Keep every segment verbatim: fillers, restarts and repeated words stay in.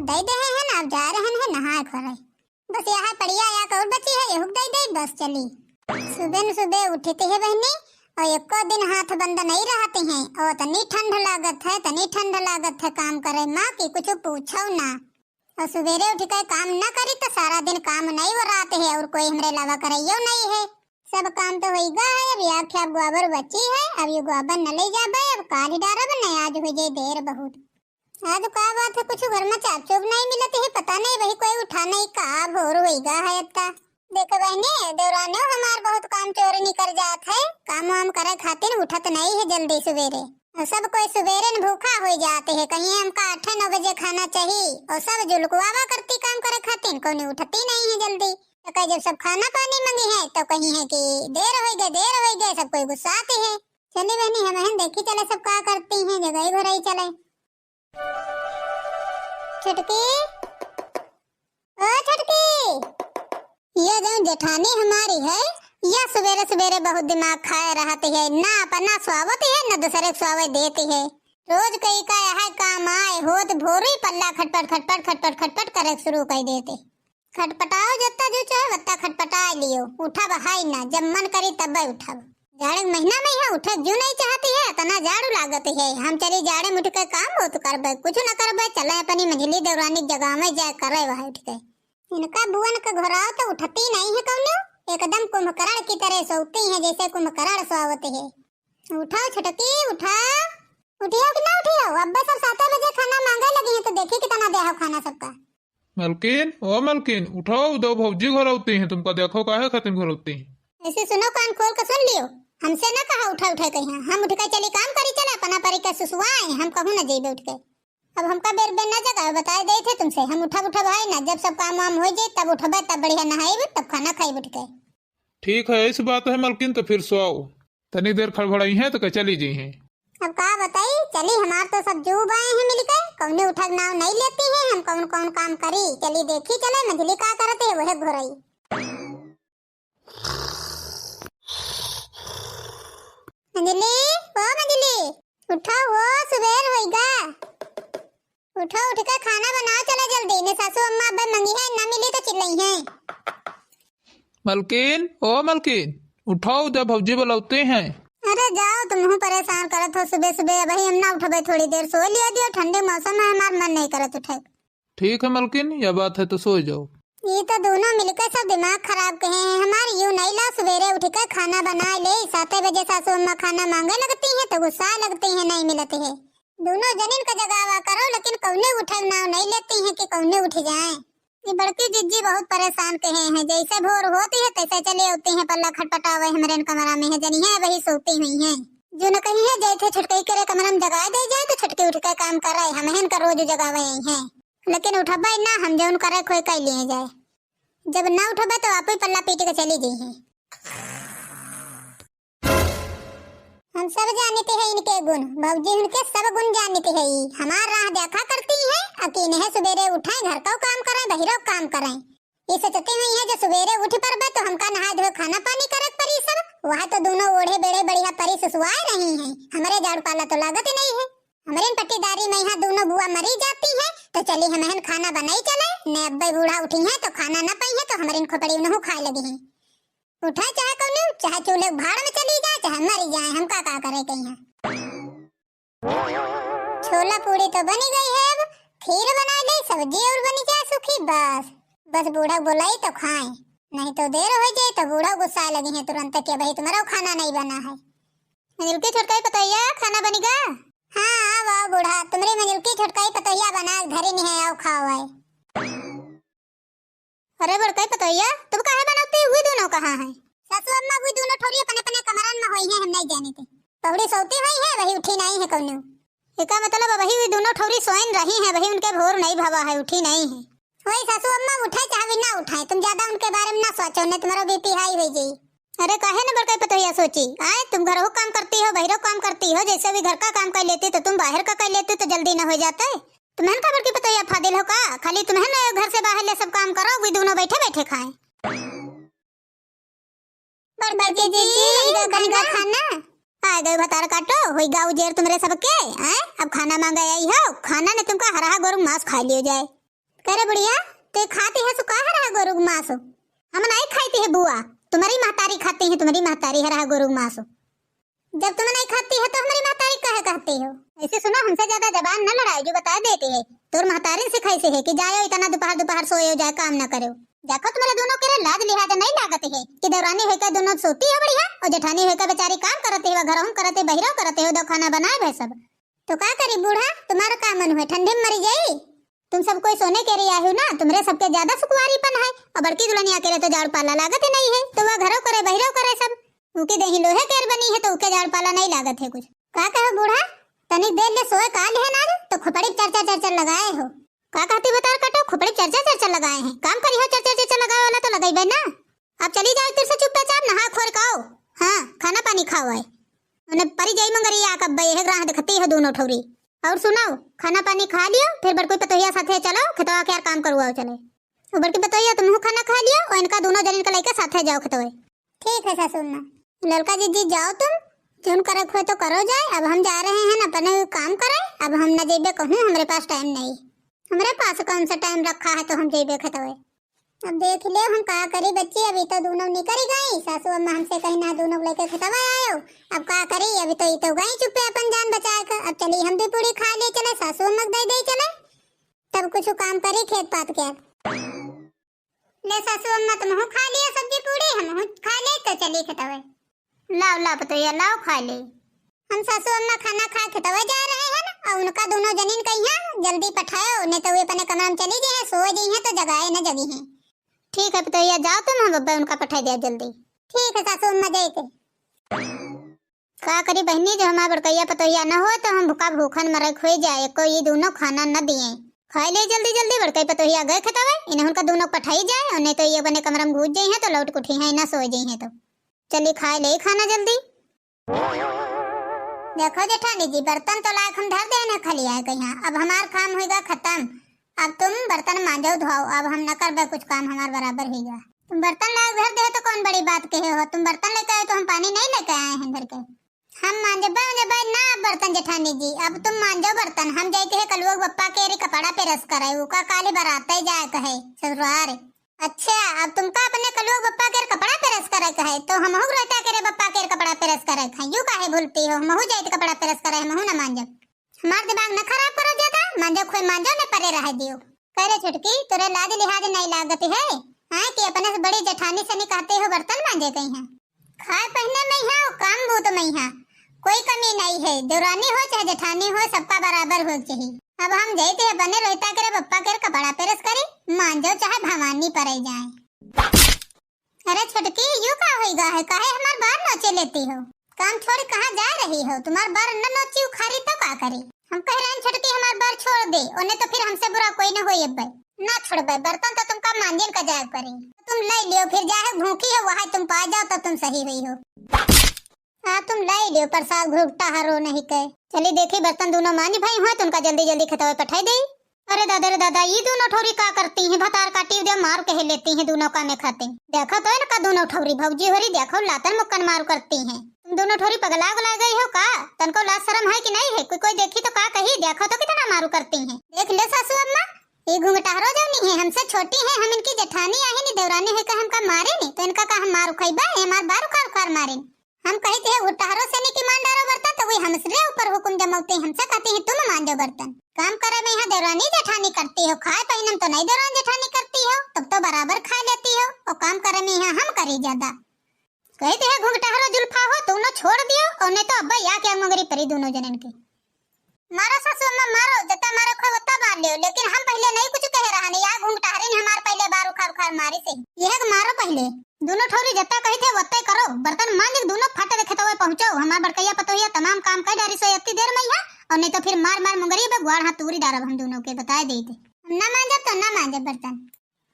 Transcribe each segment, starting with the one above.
दइ देहे हैं ना, अब जा रहन है नहाए खोरे। बस यह पड़िया या कउर बची है, यहू क दइ दे, बस चली। सुबह न सुबह उठते है बहनी, और एको दिन हाथ बंद नहीं रहते हैं। और तनी ठंड लागत है, तनी ठंड लागत है काम करे मा कि कुछ पूछो ना। और सुबेरे उठ के काम ना करी तो सारा दिन काम नहीं वो रहते है, और कोई हमरे अलावा करइयो नहीं है। सब काम तो होइगा है, अब या ख्या गोबर बची है, अब यू गोबर न ले जाबे, अब काल ही डारब न, आज हो जाए देर बहुत। आज का बात है, कुछ घर में चाप चुप नहीं मिलत है, पता नहीं वही कोई उठा नहीं, का भोर होइगा है इतना। देख बहनी, देवरानो हमार बहुत काम चोर निकर जात है, काम वाम करे खातिर उठत नहीं है जल्दी सुबेरे। और सब कोई सुबेरे न भूखा हो जाते है, कहीं हमका आठ नौ बजे खाना चाहिए, और सब जुलकुआवा करती काम करे खातिर, कौन उठती नहीं है जल्दी। तो कहे जब सब खाना पानी मंगी है तो कहीं है कि देर हो गए, देर हो गए, सब कोई गुस्साते है। चली बहनी, हमहन देखी चले सब का करती हैं, जगह घुराई चले। छुटकी, ओ छुटकी, ये जो जेठानी हमारी है, या सुबेरे सुबेरे बहुत दिमाग खाए रहती है, ना अपना स्वावत है, ना दूसरे के स्वावे देती है। रोज कई का यह काम आए होत भोरी पल्ला खटपट खटपट खटपट खटपट करे शुरू कर देते। खटपटाओ जत्ता जो चाहे वत्ता खटपटाए लियो, उठब है ना, जब मन करी तब उठब। जाड़े के महीना में यहाँ उठे क्यों नहीं चाहती है, इतना जाड़ू लागत है। हम चली जाड़े में उठ के काम बहुत करबे, कुछ न करबे, चले अपनी मंझली देवरानी के जगह में जाए करे वह उठ के। इनका बुअन के घोराओ तो उठती नहीं है कौनो, एकदम कुंभकर्ण की तरह सोती है जैसे कुंभकर्ण सोवत है। उठाओ छुटकी, उठाओ। उठियो कि ना उठियो? अब्बे सब साते बजे खाना मांगे लगी हैं, तो देखी कितना दे हो खाना सबका। मलकिन, ओ मलकिन, उठाओ, दो भौजी घोरावती हैं, तुमका देखो काहे खातिर घोरावती हैं। ऐसे सुनो, कान खोल के सुन लियो, हमसे ना कहा उठे उठे कहीं, हम उठ के चली काम करी, चला अपना परी के सुसुआए, हम कहूँ ना जइबे उठ के। अब हमका बेर बेर ना जगाओ, बताए दे थे तुमसे, हम उठब उठब है ना, जब सब काम वाम हो जाए तब उठबे, तब बढ़िया नहाइब, तब खाना खाइब उठ के। ठीक है, ऐसी बात है मलकिन, तो फिर सोओ। तनी देर खड़बड़ाई हैं तो कह चली जी हैं। अब का बताई, चली हमार तो सब जू बाए हैं मिलके, कौने उठक नाव नहीं लेती हैं, हम कौन कौन काम करी। चली देखी चले मझली का करत है, वह घुरई। मझली, ओ मझली, उठो हो, सुबेर होइगा। उठो, उठ के खाना बनाओ, चलो जल्दी, ने सासू अम्मा अब्बे मंगी है, ना मिली तो चिल्लाई हैं। मलकिन, ओ मलकिन, उठाओ, जब भौजी बुलाते हैं। अरे जाओ, तुमहू परेशान करत हो सुबह सुबह, अबही हम ना उठबे, थोड़ी देर सो लियो दियो, ठंडी मौसम है, हमार मन नहीं करत उठे। ठीक है मलकिन, यह बात है तो सो जाओ। ये तो दोनों मिलके सब दिमाग खराब कहे हैं हमार, यू नहीं ला सुबेरे उठ के खाना बनाए ले, साते बजे सासू अम्मा खाना मांगे लगती हैं तो गुस्सा लगती हैं, नहीं मिलती है। दोनों जनिन का जगावा करो, लेकिन कौने उठे नाव नहीं लेती हैं कि कौने उठ जाए। ये बड़की जिज्जी बहुत परेशान कहे हैं, जैसे भोर होती है तैसे चले आती हैं, पल्ला खटपटावे हमरे कमरा में है, जनिए वही सोती हुई हैं। जो न कही है जैसे छुटकई करे कमरा में जगाए दे जाए तो छुटकी उठ के काम करे, हमहन का रोज जगावे हैं, लेकिन उठबे ना, हम जौन करे खोए कर लिए जाए। जब ना उठबे तो आप ही पल्ला पीट के चली गई हैं। हम सब जानते हैं इनके गुण, भौजी उनके सब गुण जानते हैं। ई हमार राह देखा करती हैं, अकेले है सुबेरे उठें, घर का काम करें, बहिरो काम करें। ये सोचती हुई है जो सुबेरे उठ परबे तो हमका नहाए धोए खाना पानी करे परी सब। वह तो दोनों ओढ़े बेड़े बढ़िया परी सुसुआए रही हैं, हमरे झाड़ू पाला तो लागत ही नहीं है। हमरे पट्टीदारी में यहाँ दोनों बुआ मरी जाती है, तो चली हमहन खाना बनाई चले, ने अब्बे बूढ़ा उठी हैं तो खाना न पाई है तो हमरे खोपड़ी उनहु खाए लगी हैं। उठे चाहे कौनो, चाहे चूल्हे के भाड़ में चली जाए, चाहे मरी जाए, हमका का करे के यहाँ। छोला पूड़ी तो बनी गई है, अब खीर बना ले, सब्जी और बनी जाए सूखी, बस। बस बूढ़ा बुलाई तो खाए, नहीं तो देर हो जाए तो बूढ़ा गुस्सा लगी है तुरंत कि भाई तुम्हारा खाना नहीं बना है। मंझलकी छोटकाई पतोहिया, खाना बनी गा? हाँ, आओ, आओ बूढ़ा, तुम्हारी मंझलकी छोटकाई पतोहिया बना के धरी नहीं है, आओ खाओ आए। अरे बड़काई पतोहिया, तुम काहे बनौती हुई दोनों कहाँ हैं? सासू अम्मा हुई दोनों ठौरी अपने अपने कमरन में होई हैं, हम नहीं जाने थे। पहुड़ी सोती हुई है, वही उठी नहीं है कौनो। एका मतलब अब वही हुई दोनों ठौरी सोइन रही हैं, वही उनके भोर नहीं भवा है, उठी नहीं है। वही सासू अम्मा उठे चाहे ना उठाए, तुम ज्यादा उनके बारे में ना सोचो, नहीं तुम्हारा बीपी हाई हो जाई। अरे काहे न बड़काई पतोहिया सोची, आए तुम घरो काम करती हो, बहिरो काम करती हो, जैसे भी घर का काम कर लेती तो तुम बाहर का कर लेती तो जल्दी न हो जाते। तुम्हन का बड़की पतोहिया फादिल हो का? खाली तुम्हन घर से बाहर ले सब काम करो, वी दोनों बैठे बैठे खाएं। बड़की जीजी, बन गया खाना। आ गए भतार काटो, होई गा उजेर तुमरे सबके, हैं? अब खाना मांगे आई हो, खाना ने तुमका हरहा गोरू मांस खा लियो जाए। करे बुढ़िया, तू खाती है सो का हरहा गोरू के मांस हो? हम नहीं खाती है बुआ, तुम्हारी महतारी खाती है, तुम्हारी महतारी हरहा गोरू के मांस हो। जब तुम नहीं खाती है तो हमारी महतारी काहे कहती हो? ऐसे सुनो, हमसे ज्यादा जबान न लड़ाओ, जो बता देती है। तोर महतारी सिखाई से है कि जायो इतना दोपहर दोपहर सोयो जाए, काम न करो। देखो तुम्हारे दोनों के लाज लिहाज नहीं लागत है कि देवरानी होकर दोनों सोती हो बढ़िया और जेठानी होकर बेचारी काम करती है, घरों करते बहिरो करते हो, दो खाना बनाए भाई सब। तो का करी बूढ़ा, तुम्हारा का मन हुए, ठंडी में मरी जाई? तुम सब कोई सोने के रे आए हो ना, तुम्हरे सबके ज्यादा सुकुवारीपन है। और बड़की दुल्हनिया के रे तो जाड़ पाला लागत ही नहीं है, तो वह घरो करे बहिरो करे सब। उके देही लोहे केर बनी है तो उके जाड़ पाला नहीं लागत है कुछ। का कहो बूढ़ा, तनिक देर ले सोए का लिहे ना, तो खोपड़ी चर चर चर चर लगाए हो। का कहती बतार काटो, खोपड़ी चर चर चर चर लगाए हैं। काम करी हो चर चर चर चर लगाए वाला तो लगइबे ना। अब चली जाओ इधर से चुप्पे चाप नहा खोर के आओ। हाँ, खाना पानी खाओ आए। उन्हें परी जाई मंगरी आ कब्बे यह ग्राह दिखती है दोनों ठौरी। और सुनाओ, खाना पानी खा लियो, फिर बड़कोई पतोहिया साथे चलो, खेतवा के यार काम करवाओ चले। और बड़की पतोहिया तुमहू खाना खा लियो और इनका दोनों जनिन के लेके साथे जाओ खेतवे। ठीक है सासू अम्मा। ललका जीजी जाओ तुम, जौन करे हुए तो करो जाए, अब हम जा रहे हैं अपने काम करे, अब हम न जेबे कहूँ, हमरे पास टाइम नहीं। हमरे पास कौन सा टाइम रखा है तो हम जेबे खेतवे। अब देख ले हम का करी बच्ची, अभी तो दोनों निकल गई, सासू अम्मा हमसे कहीं ना दोनों लेके खेतवा आयो। अब का करी, अभी तो ई तो गई चुप्पे अपन जान बचाए के। अब चली हम भी पूरी खा ले चले, सासू अम्मा के दे दे चले, तब कुछ काम करी खेत पात के। अब ले सासू अम्मा तुमहू खा लिया सब्जी पूरी, हमहू खा ले तो चली खेतवे। लाओ लाओ पतोहिया लाओ खा ले। हम सासू अम्मा खाना खा खेतवे जा रहे हैं ना, और उनका दोनों जनिन कहिया जल्दी पठायो, नहीं तो वे अपने कमरा में चली जाए, सो जाई हैं तो जगाए न जगी हैं। ठीक है पतोहिया, जाओ तुम, हम अब्बे उनका पठाई दिया जल्दी। ठीक है सासू अम्मा, जाए के। का करी बहनी, जो हमार बड़कैया पतोहिया न हो तो हम भूखा भूखन मरे हुए जाए, एको ये दोनों खाना न दिए। खाए ले जल्दी जल्दी, बड़कई पतोहिया गए खेतवे, इन्हें उनका दोनों पठाई जाए, और नहीं तो ये अपने कमरा में घुस जाई हैं तो लौट के उठी हैं ना सो जाई हैं तो। चली खाए ले खाना जल्दी। देखो जेठानी जी, बर्तन तो लायक हम धर देने खलिया है कहिया, अब हमार काम होइगा खत्म। अब तुम बर्तन मांजो धोओ, अब हम न करबे कुछ काम, हमार बराबर होइगा। तुम बर्तन लायक धर दे तो कौन बड़ी बात कहे हो, तुम बर्तन लेके आए तो हम पानी नहीं लेके आए हैं धर के। हम मांजबे उंजबे ना बर्तन जेठानी जी, अब तुम मांजो बर्तन, हम जाते हैं कलुआ के बप्पा के रे कपड़ा प्रेस करे, उका काली बराते जाए कहे ससुरार। अच्छा, अब तुमका अपने कलुआ बप्पा के कपड़ा प्रेस करे के है, तो हमहू रोहिता के रे बप्पा के कपड़ा प्रेस करे के है। यू काहे भूलती हो, हमहू जाइत कपड़ा प्रेस करे, हमहू ना मांजब। हमार दिमाग न खराब करो ज्यादा, मांजो खोए मांजो, न परे रह दियो। करे छोटकी, तोरे लाज लिहाज नहीं लागत है, हैं कि अपने से बड़ी जेठानी से नहीं कहते हो बर्तन मांजे गई हैं। खाए पहने में यहाँ और काम बूत में यहाँ कोई कमी नहीं है, देवरानी हो चाहे जेठानी हो, सबका बराबर हो चाहिए। अब हम जाइत है अपने रोहिता के रे बप्पा के कपड़ा प्रेस करी, मांजो चाहे भवानी परे जाए। अरे छोटकी, यू का होइगा है, काहे हमार बार नोचे लेती हो? काम छोड़ कहाँ जा रही हो? तुम्हार बार न नोची उखारी तो का करी? हम कह रहे हैं छोटकी हमार बार छोड़ दे, ओने तो फिर हमसे बुरा कोई न होई अब्बे। ना छोड़बे, बर्तन तो तुमका मांजिन का जाए पड़ी। तुम ले लियो, फिर जाहे भूखी हो वहाँ तुम पा जाओ तब तुम सही हुई हो। हाँ, तुम लाई लियो प्रसाद घुघटा हरो नहीं के। चली देखी बर्तन दोनों मांज भई हुए, तो उनका जल्दी जल्दी खेतवे पठाई दे। अरे दादा रे दादा, ई दोनों ठौरी का करती हैं? भतार काटी दे, मार कहे लेती हैं दोनों का में खाती। देखो तो इनका दोनों ठौरी भौजी होरी, देखो लातन मुक्कन मारू करती हैं। तुम दोनों ठौरी पगला उगला गई हो का? तनको लाज शरम है कि नहीं है? कोई, कोई देखी तो का कही? देखो तो कितना मारू करती हैं। देख ले सासू अम्मा, ई घुंघटाहरो जौनी है, हमसे छोटी है, हम इनकी जेठानी आही नी, देवरानी है का हमका मारे नी, तो इनका का हम मारू खइबा? ये हमार बार उखार उखार मारे। हम कही थे घुंघटाहरो से नी कि मान डारो बर्तन, तो वही हमरे ऊपर हुकुम जमौते, हमसे कहती है तुम मांजो बर्तन। काम करे में यहाँ देवरानी जेठानी करती हो, खाए पहने में तो नहीं देवरानी जेठानी करती हो, तब तो बराबर खाए लेती हो, और काम करे में यहाँ हम करी ज्यादा। कही थे घुंघटाहरो जुल्फा हो, तू न छोड़ दियो, और नहीं तो अब्बा या क्या मंगरी परी दोनों जनन के। मारो सासू अम्मा मारो, जत्ता मारे खोए वत्ता मार लियो, लेकिन हम पहले नहीं कुछ कहे रहा नहीं, या घुंघटाहरी ने हमार पहले बार उखार उखार मारी से। यह के मारो पहले। दोनों ठौरी जत्ता कही थे वत्ता करो, बर्तन मांज के दोनों फट देखे तो पहुंचो, हमार बड़कैया पतोहिया तमाम काम कर डारी सो इतनी देर में यहाँ, और नहीं तो फिर मार मार मुंगरी बे ग्वाड़ हाथ तूरी डारब हम दोनों के, बताए दे थे। हम ना मांजब तो ना मांजब बर्तन।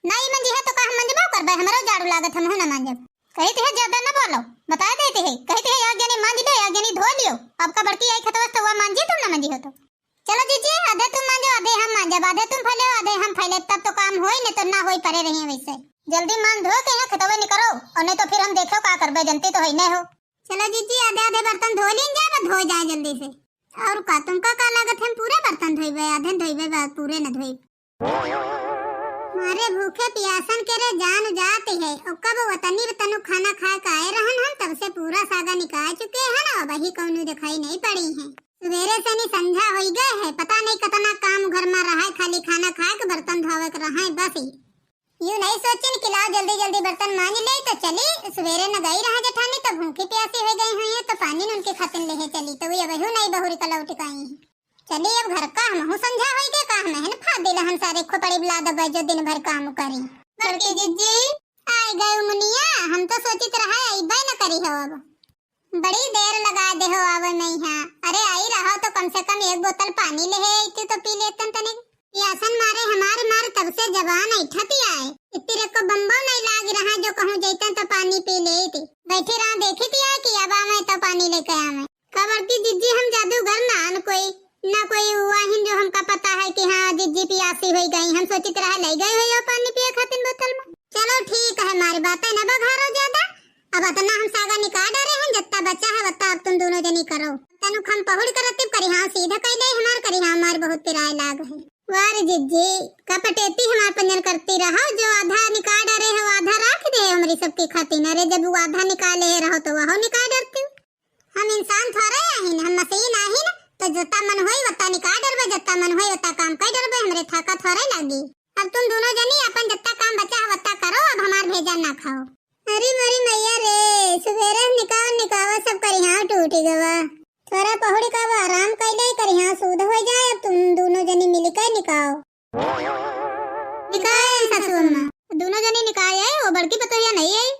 नाई मंजी है तो का हम मंजबो करबे, हमरो झाड़ू लागत, हमहू ना मांजब। कही थे ज्यादा ना बोलो, बताए देते हैं, कही थे एक जनी मांज लियो, एक जनी धो लियो। आपका बड़की आई खतवस तो वह मांजी, तुम ना मंजी हो तो। चलो जीजी, आधे तुम मांजो, आधे हम मांजब, आधे तुम फैले, आधे हम फैले, तब तो काम होई, नहीं तो ना होई, परे रही वैसे। जल्दी मांज धो के यहाँ खेतवे निकरो, और नहीं तो फिर हम देखो का करबे, जनती तो है नहीं हो। चलो जीजी, आधे आधे बर्तन धो लीन जाए, बस धो जाए जल्दी से। और का तुमका का लागत, हम पूरे बर्तन धोइबे, आधे धोइबे, बस पूरे न धोइबे। अरे भूखे पियासन के रे जान जात है। और कब वतनी तनु खाना खा के आए रहन हम, तब से पूरा सागा निकाल चुके हैं ना, वही कौनो दिखाई नहीं पड़ी है। सवेरे से नहीं संझा होई गए है, पता नहीं कितना काम घर में रहा है, खाली खाना खा के बर्तन धोवे के रहा है बस ही। यूं नहीं सोचिन कि लाओ जल्दी जल्दी बर्तन मांज ले तो चली, सवेरे न गई रहा जेठानी तो भूखी प्यासी हो गई हुई है, तो पानी न उनके खातिन लेहे चली, तो वे अबहू नहीं बहुरी का लौट के आई है। चली अब घर का हमहू संझा होई के काम है न, फाड़ दिला हम सारे खोपड़ी बुला दबा जो दिन भर काम करी। बड़की जिज्जी, आई गए मुनिया, हम तो सोचित रहा अइबे न करी हो अब। बड़ी देर लगा दे हो आवे में यहाँ। अरे आई रहो तो कम से कम एक बोतल पानी लेहे आईती तो पी लेतन तनिक। पियासन मारे हमार मार तब से जबान ऐठत ही आए। इतनी रे को बम्बो नहीं लाग रहा जो कहूँ जैतन तो पानी पी लेती। बैठे रहा देखी थी आए कि अब आवे तो पानी लेके आवे। का बड़की जिज्जी हम जादूगर ना न कोई, ना कोई वाहिन जो हमका पता है कि हाँ जिज्जी पियासी होई गई। हम सोचित रहा ले गई हो यो पानी पिए खातिन बोतल में। चलो ठीक है, हमारी बातें न बघारो ज्यादा। अब अतना हम सागा निकाल डरे हैं, जत्ता बचा है वत्ता अब तुम दोनों जनी करो। तनु खम पहुड़ करती करी हाँ सीधा कह दे हमार करी हाँ हमार बहुत पिराए लाग है। वाह रे जिज्जी, का पटेती हमार पंजन करती रहा, जो आधा निकाल डरे हो आधा राख दे हमरी सबके खातिर। अरे जब वो आधा निकाले रहो तो वहो निकाल डरती। हम इंसान थोड़े आहिन, हम मशीन आहिन, तो जत्ता मन होई वत्ता निकाल डरबे, जत्ता मन होई वत्ता काम कर डरबे, हमरे थाका थोड़े लागी। अब तुम दोनों जनी अपन जत्ता काम बचा है वत्ता करो, अब हमार भेजा ना खाओ। अरे मोरी मैया रे, सुबेरे निकाल निकावा सब करिहाव टूटी गवा। थोड़ा पहुड़ी का वो आराम कैले करिहाव सूध हो जाए, अब तुम दोनों जनी मिलके निकाओ। निकाए सासू अम्मा, दोनों जनी निकाए, वो बड़की पतोहिया नहीं आई।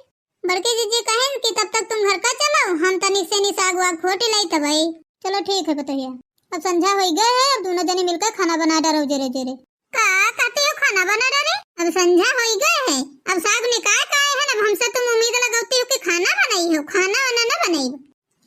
बड़की जिज्जी कहेन कि तब तक तुम घर का चलो, हम तनी से नी साग वाग खोट लाई तब आई। चलो ठीक है पतोहिया, अब संझा होई गए है, अब दोनों जनी मिलकर खाना बना डारो जेरे जेरे। का कहती हो खाना बना डारे? अब संझा होई गए है, अब साग निकाय का आए है, अब हमसे तुम उम्मीद लगाती हो कि खाना बनाई हो, खाना वाना ना बनाई।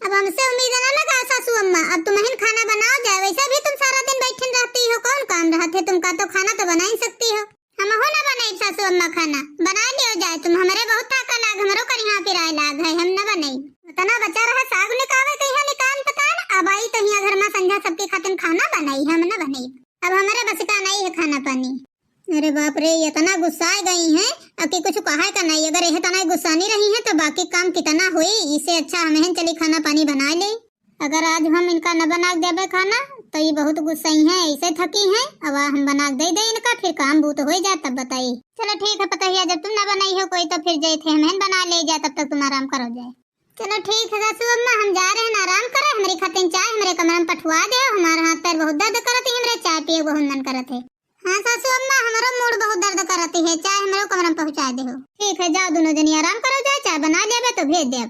अब हमसे उम्मीद ना लगा सासू अम्मा, अब तुम ही खाना बनाओ जाए, वैसे भी तुम सारा दिन बैठन रहती हो, कौन काम रहत है तुमका, तो खाना तो बना ही सकती हो। हमहू ना बनाई सासू अम्मा खाना, बना लियो जाए तुम, हमरे बहुत थाका लाग, हमरो करिहा पिराए लाग है, हम ना बनाई। उतना बचा रहा साग निकावे कहिया निकाल पता न, अब आई तो हिया घर में संझा सबके खातिर खाना बनाई, हम ना बनाई। अब हमरे बस का नहीं है खाना पानी। अरे बाप रे, इतना गुस्सा गई है, अब कि कुछ कहा का नहीं। अगर यह तना गुस्सा नहीं रही है तो बाकी काम कितना हुई, इससे अच्छा हम चली खाना पानी बना ले। अगर आज हम इनका न बना के देबे खाना, तो ये बहुत गुस्साई हैं, ऐसे थकी हैं। अब हम बना के दे दे इनका, फिर काम बूत हो जाए तब बताई। चलो ठीक है पतोहिया, जब तुम न बनाई हो कोई तो फिर जैसे हम बना ले जाए, तब तक तुम आराम करो जाए। चलो ठीक है सासू अम्मा, हम जा रहे हैं आराम करे, हमारी खातिर चाय हमारे कमरा में पठवा दे, हमारा हाथ पैर बहुत दर्द करत है, हमारे चाय पिए बहुत मन करत है। हाँ सासू अम्मा, हमारो मूड बहुत दर्द करत है, चाय हमारो कमरा में पहुँचा दे हो। ठीक है, जाओ दोनों जनी आराम करो जाए, चाय बना लेबे तो भेज दे।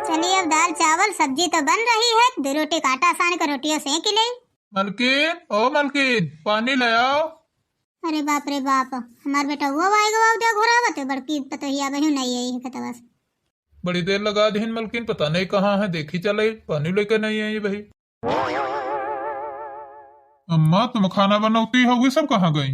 चलिए, अब दाल, चावल, सब्जी तो बन रही है, दो रोटी का आटा सान के रोटियों सेंक ले। मलकिन, ओ मलकिन, पानी ले आओ। अरे बाप रे बाप, हमार बेटा वो आएगा, वो दे घर आवत है, बड़की पतोहिया बहू नहीं आई है खेतवा से। बड़ी देर लगा दिहिन मलकिन, पता नहीं कहाँ है, देखी चले, पानी लेके नहीं आई भाई। अम्मा, तुम खाना बनौती होगी, सब कहाँ गई?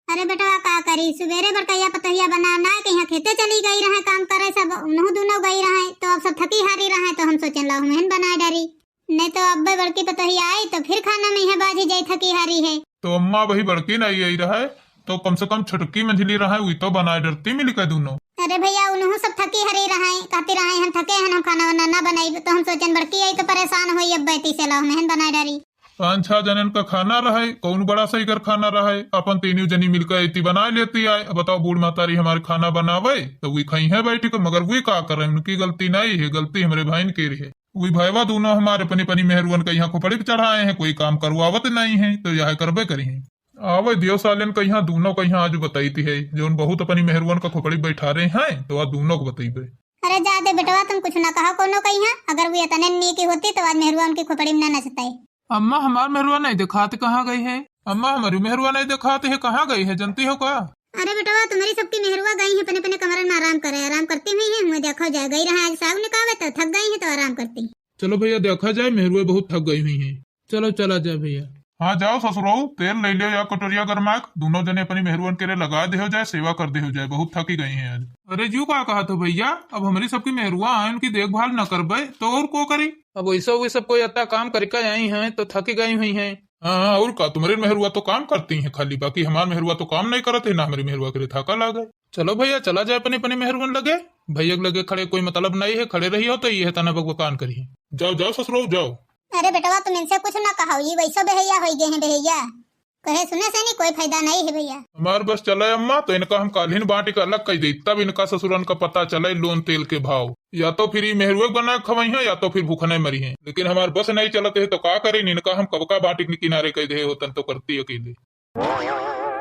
अरे बेटवा, का करी, सुबेरे बड़कैया पतोहिया बना ना कहीं खेते चली गई रहे काम करे, सब उन्हों दोनों गई रहे, तो अब सब थकी हारी रहे, तो हम सोचन लाओ हमहन बनाए डारी, नहीं तो अब बड़की पतोहिया आई तो फिर खाना में है बाजी जाई थकी हारी है। तो अम्मा, वही बड़की नहीं आई रहे, तो कम से कम छोटकी मंझली रहे, वही तो बनाए डरती मिली के दोनों। अरे भैया, उन्हों सब थकी हरी रहे, कहती रहे हम थके हैं, हम खाना वाना ना बनाई, तो हम सोचन बड़की आई तो परेशान होई, अब बैठी से लाओ हमहन बनाए डारी। पाँच छह जनन का खाना रहे, कौन बड़ा सही कर खाना रहे, अपन तीनों जनी मिलकर इतनी बना लेती आए। अब बताओ, बूढ़ महतारी हमारे खाना बनावे तो वी खाई है बैठ के, मगर वी का करे, उनकी गलती नहीं है, गलती हमारे भाईन के रहे। वी भाईवा दोनों हमारे अपनी अपनी मेहरुअन का यहाँ खोपड़ी पे चढ़ाए हैं, कोई काम करवावत नहीं है, तो यह करबे करी है। आवे दियो सालन का यहाँ दोनों का यहाँ आज बताई थी है, जो उन बहुत अपनी मेहरुअन का खोपड़ी बैठा रहे हैं, तो आज दोनों को बताइबे। अरे जा दे बेटवा, तुम कुछ ना कहा कोनो का यहाँ, अगर वी इतने नीकी होती तो आज मेहरुआ उनकी खोपड़ी में ना नचते। अम्मा, हमार मेहरुआ नहीं दिखात, कहाँ गई है? अम्मा, हमारी मेहरुआ नहीं दिखात है, कहाँ गई है, जानती हो का? अरे बेटवा, तुम्हारी सबकी मेहरुआ गई है अपने अपने कमरन में आराम करे, आराम करती हुई है, हुए देखा जाए, गई रहा आज साग निकावे तो थक गई है तो आराम करती। चलो भैया, देखा जाए, मेहरुआ बहुत थक गई हुई है। चलो चला जाए भैया। हाँ, जाओ ससुरऊ, तेल ले लियो या कटोरिया गरमाक, दोनों जने अपनी मेहरुअन के लिए लगा दे हो जाए, सेवा कर दे हो जाए, बहुत थकी गई हैं आज। अरे जू, का कहा तो भैया, अब हमारी सबकी मेहरुआ आए, उनकी देखभाल न करबे तो और को करी? अब वैसे भी सब कोई इतना काम करके आई हैं तो थकी गई हुई हैं, हाँ, हाँ, और का, तुम्हरे मेहरुआ तो काम करती हैं खाली, बाकी हमार मेहरुआ तो काम नहीं करत है, ना हमरी मेहरुआ के थाका लागे। चलो भैया, चला जाए अपने अपने मेहरुअन लगे। भैया के लगे खड़े कोई मतलब नहीं है, खड़े रही हो तो ये है तना बकबकान करी। जाओ, जाओ ससुरो, जाओ। अरे बेटवा, तुम इनसे कुछ ना कहो, ये वैसा बेहैया होई गए हैं बेहैया। कहे सुने से नहीं कोई फायदा नहीं है भैया। हमार बस चले अम्मा, तो इनका हम काल्हिन बांट के अलग कर दी, तब इनका ससुरन का पता चले लोन तेल के भाव। या तो फिर ई मेहरुए बना खवई हैं, या तो फिर भूखने मरी हैं, लेकिन हमार बस नहीं चलत है तो का करें, इनका हम कब का बांट के किनारे कर दे होतन तो करती अकेले।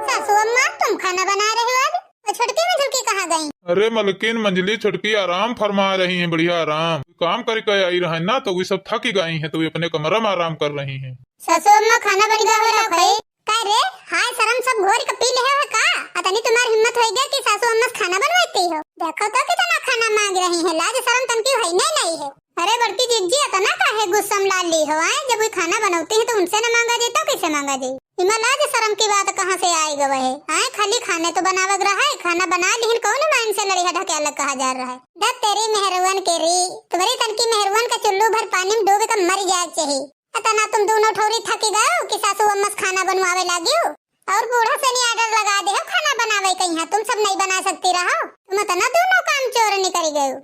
सासू अम्मा, तुम खाना बना रहे हो आज? और छोटकी मंझलकी कहाँ गई? अरे मलकिन, मंझली छोटकी आराम फरमा रही हैं, बढ़िया आराम। काम करके आई रहे ना, तो वे सब थक गई हैं, तो वे अपने कमरा में आराम कर रही हैं। सासू अम्मा, खाना बन गया हो रहा है। का रे, हाय शरम सब घोर के पी ले है का? अतनी तुम्हार हिम्मत होई गया कि सासू अम्मा से खाना बनवाती हो? देखो तो कितना खाना मांग रही हैं, लाज शरम तनकी होई नहीं, नहीं है। अरे बड़की जिज्जी, अतना काहे गुस्सा में लाल ली हो, आए? जब वे खाना बनौती हैं तो उनसे न मांगा जाए तो कैसे मांगा जाए? इमा लाज शरम की बात कहाँ से आए गवे है? आए खाली खाने तो बनावक रहा है, खाना बना लिहिन, कौन माइन से लड़िया ढकेलक कहा जा रहा है? धत तेरी मेहरुअन के री, तुम्हारी तनकी मेहरुअन का चुल्लू भर पानी में डूब के मर जाए चाहिए। अतना तुम दोनों ठौरी थकी गयो कि सासू अम्मा से खाना बनवावे लागियो? और बूढ़ा से नहीं order लगा दे हो खाना बनावे कहीं है, तुम सब नहीं बना सकती रहो, तुम अतना दोनों काम चोर निकल गयो।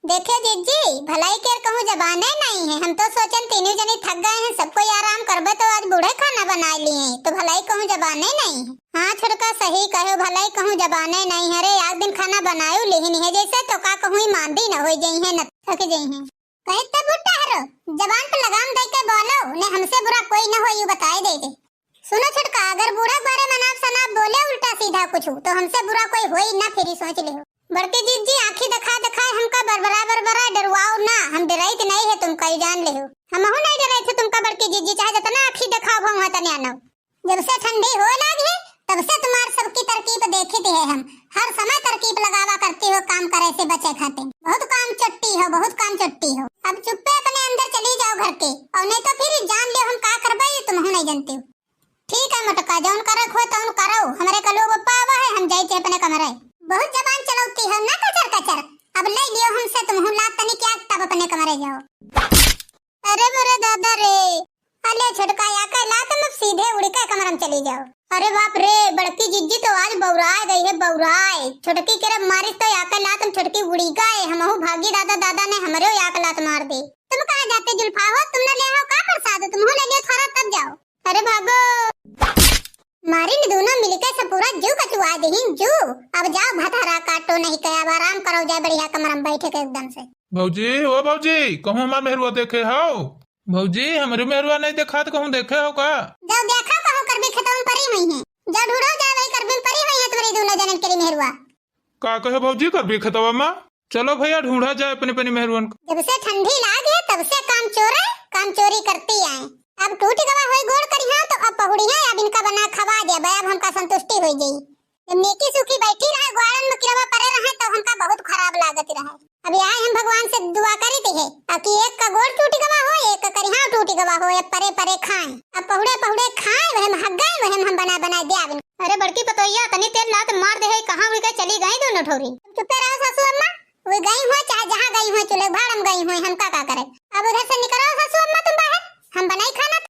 देखे जिज्जी, भलाई के कहूँ जबाने नहीं है, हम तो सोचन तीनों जनी थक गए हैं, सब कोई आराम करबे तो आज बूढ़े खाना बना लिए, तो भलाई कहूँ जबाने नहीं है। हाँ छोटका सही कहो, भलाई कहूँ जबाने नहीं है रे, एक दिन खाना बनायो लिहिन है जैसे तो का कहूँ ईमान दी न हो जई है न थक जई है। कहे तब उठा हरो, जबान पे लगाम दे के बोलो, ने हमसे बुरा कोई न हो, यू बताए दे दे। सुनो छोटका, अगर बूढ़ा के बारे में अनाप शनाप बोले उल्टा सीधा कुछ, तो हमसे बुरा कोई होई ना, फिर ही सोच लिहो। बड़की जिज्जी, आँखी दिखा दिखाए हमका बरबरा बरबरा डरवाओ ना, हम डराइत नहीं है तुमका, ई जान लिहो। हमहू नहीं डराइत है तुमका बड़की जिज्जी, चाहे जितना आँखी दिखाओ भौं तने आनो। जब से ठंडी हो लागी है, तब से तुम्हार सबकी तरकीब देखित है हम। हर समय तरकीब लगावा करती हो काम करे से बचे खातिर। बहुत काम चट्टी हो, बहुत काम चट्टी हो। अब चुप्पे अपने अंदर चली जाओ घर के, और नहीं तो फिर जान लियो हम का करबे, ये तुमहू नहीं जानती हो। ठीक है मोटका, जौन करे को हो तौन करो, हमरे कलू बप्पा आवा है, हम जाइत है अपने कमरे। बहुत जबान चलौती हो ना कचर कचर, अब ले लियो हमसे तुमहू लात तनी क्या, तब अपने कमरे जाओ। अरे मोरे दादा रे, अले छोटका या के लात में सीधे उड़ी के कमरा में चली जाओ। अरे बाप रे, बड़की जिज्जी तो आज बौराए गई है, बौराए। छोटकी के रे मारिस तो या के लात में छोटकी उड़ी गए, हमहू भागी दादा, दादा ने हमरे या के लात मार दी। तुम कहाँ जाते जुल्फा हो, तुमने ले आओ का प्रसाद, तुमहू ले लियो थोड़ा तब जाओ। अरे भागो। मारी ने दोनों मिलके सब पूरा जू कचुआ देहिन, जू। अब जाओ भतारा काटो नहीं के, अब आराम करो जाए बढ़िया कमरा में बैठ के एकदम से। भौजी, ओ भौजी, कहूँ हमार मेहरुआ देखे हो? भौजी, हमरे मेहरुआ नहीं देखात, कहूँ देखे हो का? जाओ देखा, कहूँ करबी खेतवा में परी हुई है। जाओ ढूंढो जाए, वही करबी में परी हुई है तुम्हारी दोनों जनन के लिए मेहरुआ। का कहे भौजी, करबी खेतवा में? चलो भैया, ढूंढा जाए अपने अपने मेहरुअन को। जब से ठंडी लाग है, तब से काम चोर है, काम चोरी करती आए। अब टूट गवा होई गोड़ करिहा, तो अब पहुड़िया अब इनका बना खवा दे, अब हमका संतुष्टि होई जाई। जब नेकी सूखी बैठी रहे, ग्वालन में किरवा परे रहे, तो हमका बहुत खराब लागत रहे। अब यहाँ हम भगवान से दुआ करी थी है, ताकि एक का गोड़ टूट गवा हो, एक का करिहा टूट गवा हो, अब परे परे खाएं, अब पहुड़े पहुड़े खाएं, वही में हग गए, वही में हम बना बना दे आविन। अरे बड़की पतोहिया, तनी तेल लात मार दे है, कहाँ उड़ के चली गई दोनों ठौरी? चुपे रहो सासू अम्मा, वे गई हुए, चाहे जहाँ गई हुए, चूल्हे भाड़ में गई हुए, हम का, का करे? अब उधर से निकलो सासू अम्मा तुम बाहर, हम बनाई खाना।